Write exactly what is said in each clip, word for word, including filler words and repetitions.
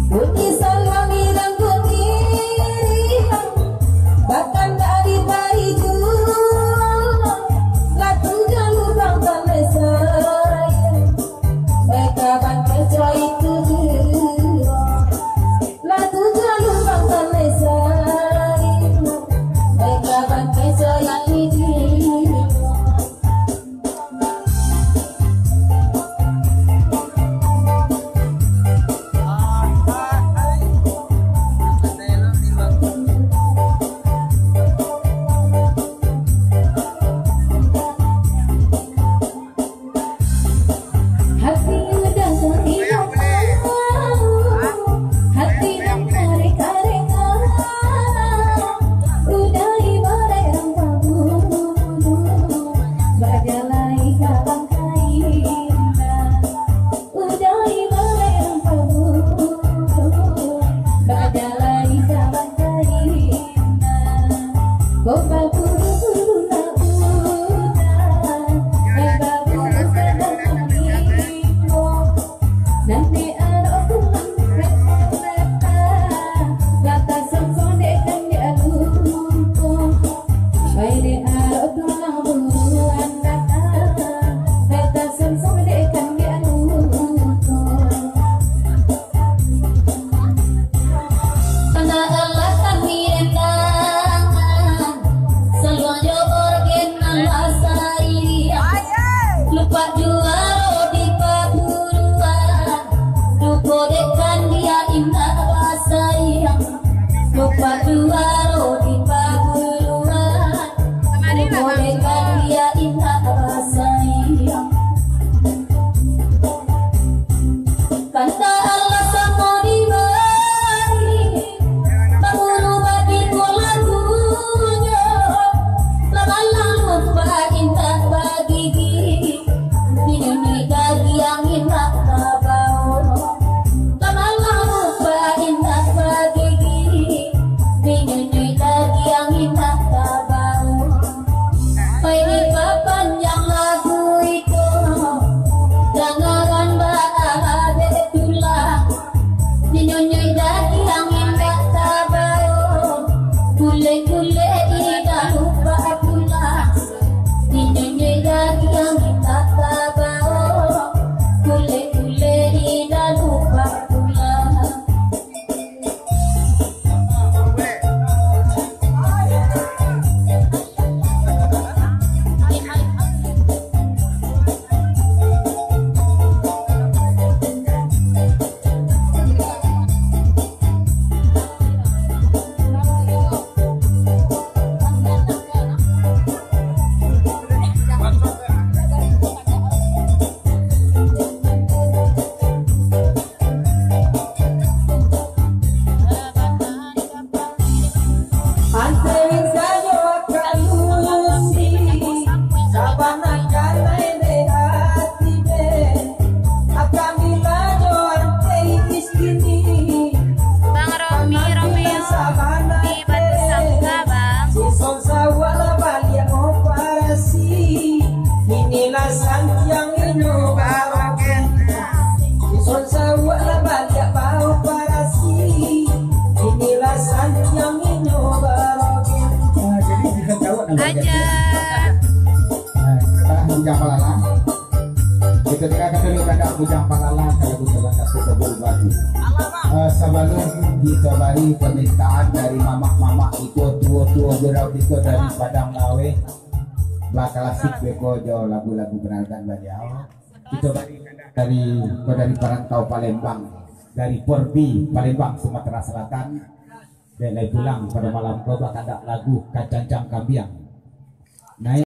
Bunyi salam irang bunyi iriang, bakandak di pari juo, lah tu jalur bang tanai sayang, baik kaban kecoa itu juo, lah tu jalur bang tanai sayang, baik kaban kecoa itu juo. Hati udah sari, hati nan kareh-kareh, udah ibarat rang paburu, bajalai ka bangkai indah. Udah ibarat rang paburu, bajalai ka bangkai indah. Ko paburu-buru lah udah, eh, paburu sadang manimo. Nan di arok tu lah rata, rata sonsong dek kan di aluko. Pai dek arok tu lah buruan datang, rata sonsong dek kan di aluko. Tanda Allah kami rendangan, saluang jo orgen nan lah sairiang. Lupak juaro di paburuan, duko dek kan dia indak basayang. Lupak juaro di paburuan, duko dek kan dia indak basayang. Kanta Allah samo di bari, pangulu badi ko lagunyo, lah malang lupa indak bagigi, dinyunyui dagiang indak babao, lah malang lupa indak bagigi, dinyunyui dagiang indak babao. Pai di papanjang lagu iko, dangaran baa abek tulang. Dinyunyui dagiang indak tabao, kulek-kulek indak lupa pulang. Dinyunyui dagiang indak tabao, kulek-kulek indak lupa pulang. Bang Romi Romeo di Batu Sangka, Bang. Inilah santiang inyo barogen. Ison sawak lah baliak baoparasi. Inilah santiang inyo barogen. Nah, jadi kita jawab nama Aja. Nah, sekarang Bujang Palalang. Kita dengarkan dulu kata Bujang Palalang kalau kita baca satu buku baru. Eh, sebelum kita bari permintaan dari mamak-mamak iko, tuo-tuo gurau kita dari Padang Laweh, baklasik beko jo lagu-lagu kenangan baliau. Kito bari dari, ko dari parantau Palembang, dari Porbi, Palembang, Sumatera Selatan. Dek lai pulang pado malam ko bakandak lagu Kacancang Kambiang. Naik.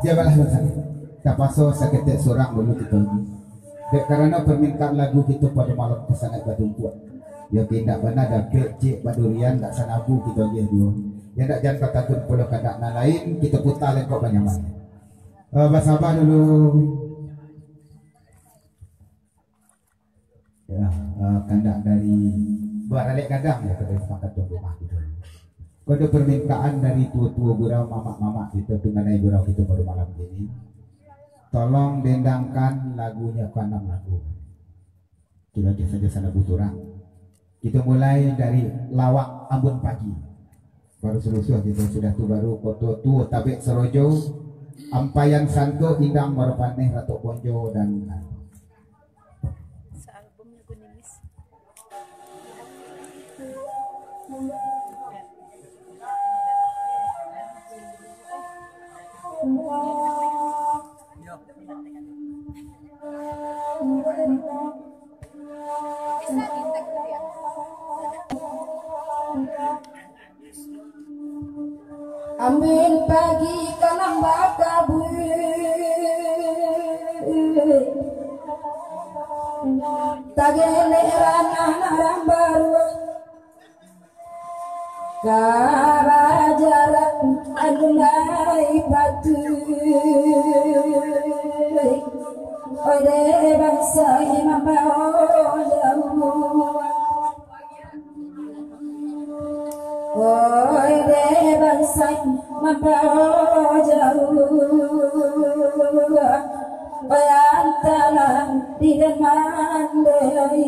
Jabalah, tapaso saketek surang dulu kito ni. Dek karano permintaan lagu kito pado malam ko sangaik batumpuak. Yo, indak bana dapek cik badurian, dak sanabu kito agiah duo. Yo, dak jan batakun pulo kandak nan lain, kito puta lengkok banyaman. Eh, basaba dulu. Ya, eh, kandak dari baralek gadang, ya, kata sepakatan rumah kito. Ko ado permintaan dari tuo-tuo gurau, mamak-mamak kito, tunganai gurau kito pado malam kini. Tolong dendangkan lagunyo, kaanam lagu. Kito agiah sajo sanabu surang. Kito mulai dari Lawak Ambun Pagi. Baru salusuah kito, sudah tu baru Koto Tuo Tabek Sarojo, Ampayan Santo, Indang Muaro Paneh, Ratok Bonjo, dan Ambun Pagi kalam bakabuik, tagelek ranah nan baruah, ka bajalan alun lai patuik. Oi deh bansaik mambao jauah. Oi deh bansaik mambao jauah, oi antalo di denandai.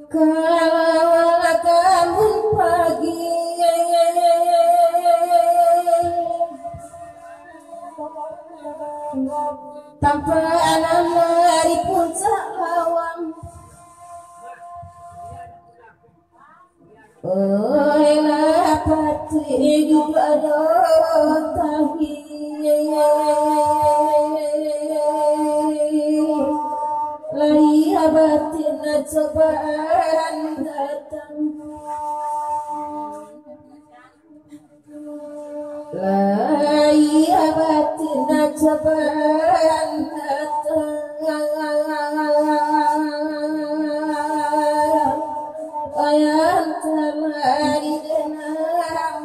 Kalau kamu pagi tampak anak di puncak lawang. Oi lah patuik duduak ado tahi, lai batin cobaan datang. Lai batin cobaan datang, ayah telah didenam.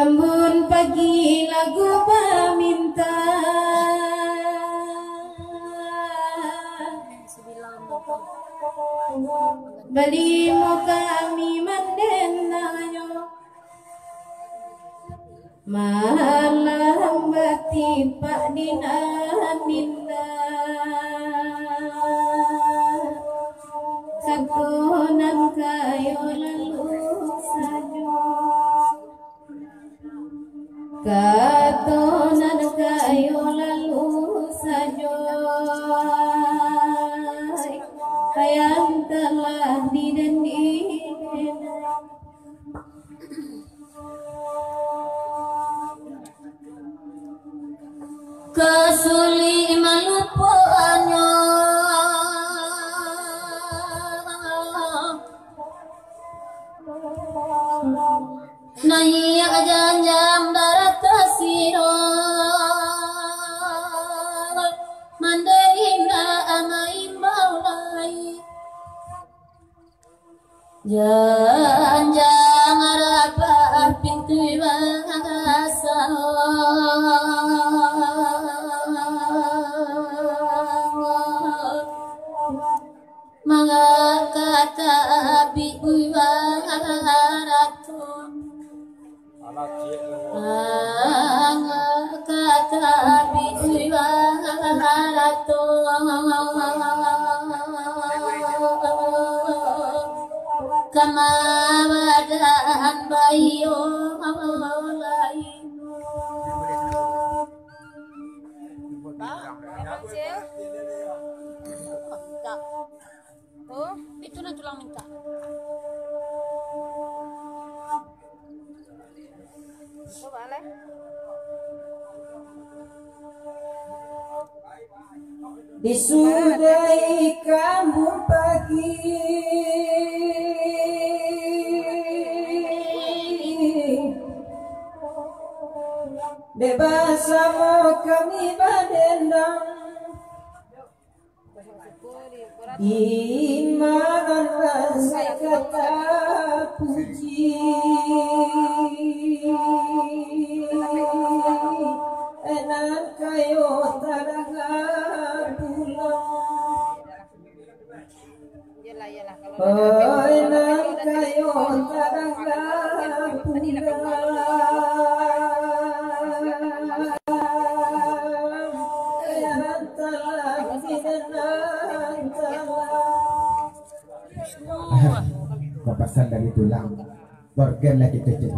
Ambun Pagi lagu paminta, balimo kami mandenangnyo. Malam batipak di nan indah, kato nan kayo lalu sajo, kato nan kayo lalu sajo, yang talah didendam. Kasulik maluponyo, naiak janjang darah tasiro, mandai indak amai baulai. Janjang rapah pintu basa, mangakak tabik buah ratu. Kama badahan bayo lain. Pak, Kecil. Minta. Tuh, itu nan tulang minta. Coba, Le. Disudahi kambun pagi, dek basamo kami badendang. Iman nan sakata puji, nan kayo tadanga pulang. Oi, nan kayo tadanga pulang. Kok pasal dari tulang. Organ lah kita cari.